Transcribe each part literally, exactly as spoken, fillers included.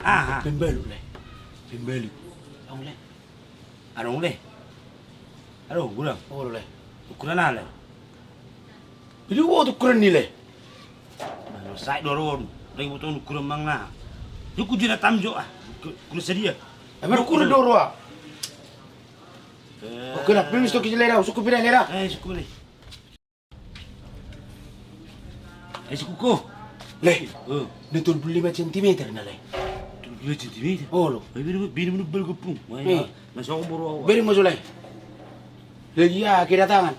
Aha. Pembalut, Lae. Pembalut. Adong, Lae. Adong, Lae. Adong, godang. Olo, Lae. Ukuran aha, Lae? Jadi, wo, ukuran ni, Lae. Marsahit do roa on. Ndang diboto on ukuran manang na. Jukku jina tam jo, ah. Ukuran sadia. Emang ukuran do roa. Oke, Lae, pil mi stok, Lae, da. Sukku pira, Lae, da? Eh, sukku, Lae. Eh, sukku ko. Lae. Oh. Na tolu pulu lima sentimeter na, Lae. Tolu pulu lima sentimeter? Olo. Eh, bini, bini, bini, bal gopung. Wah, eh, na sogo boru awa. Bini, maso, Lae. Lagi, ah, kedatangan.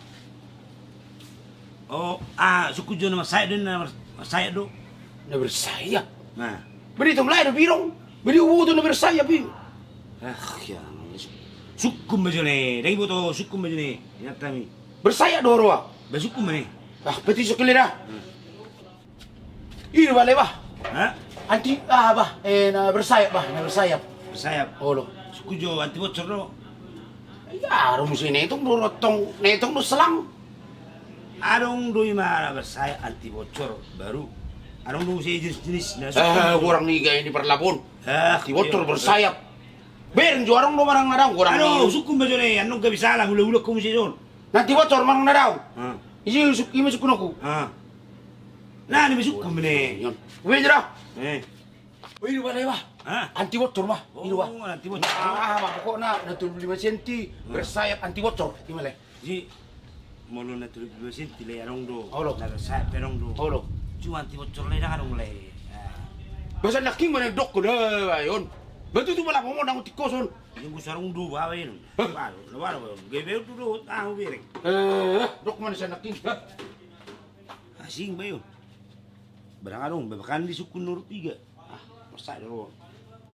Oh, ah, sukku jo na marsayap do, na mar-, marsayap do. Na bersayap? Nah. Bini tong, Lae, do birong. Bini ubu tu na bersayap i. Ah, ya. Sukku ma jo, Lae. Ndang diboto, sukku ma jo, Lae. Ingat kami. Bersayap do roa. Ba sukku ma, Lae. Ah, peti sokili da. Hmm. I do ba, Lae, ba. Ha? Anti, ah, ba, eh, na bersayap, ba, na bersayap. Bersayap. Olo. Sukku jo anti bocor do. Ya, adong muse na etong do roa tong, na etong do selang. Adong do ima na bersayap anti bocor baru. Adong do muse jenis-jenis na sukku. Eh, godang ni gaya ni parlapon. Eh, anti bocor, iya, bersayap. Bereng jo adong do manang na daong, godang ni. Aduh, sukku ma jo, Lae, annon gabe salah, hula-hula ko muse son. Na anti bocor manang na daong. Ah. Isi suk-, ima sukkunonku. Ah. Na, ni sukku ma, Lae. Ube jo da. Eh. Ui, i do ba, Lae, ba. Ha? Anti bocor, ba. I do ba. Oh, anti bocor. Ah, ba, pokokna na tolu pulu lima senti, hmm, bersayap anti bocor. Ima, Lae. Jadi, molo na tolu pulu lima senti, Lae, adong do. Olo. Na bersayap pe adong do. Olo. Cuma anti bocor, Lae, ndang adong, Lae. Ah. Ba sandangking ma na dok ko da, ba, on. Ba tutu ma lapo mo, ndang tikkoson. Yang gue sarung do, ba, on. Hah? Ba, ba, ba, ba. Gabe do, do, ah, bereng. Eh, dok ma na sandangking. Hah? Asing, ba, on. Barang adong, ba, bahkan di sukku nomor tiga. Ah, marsahit do roa.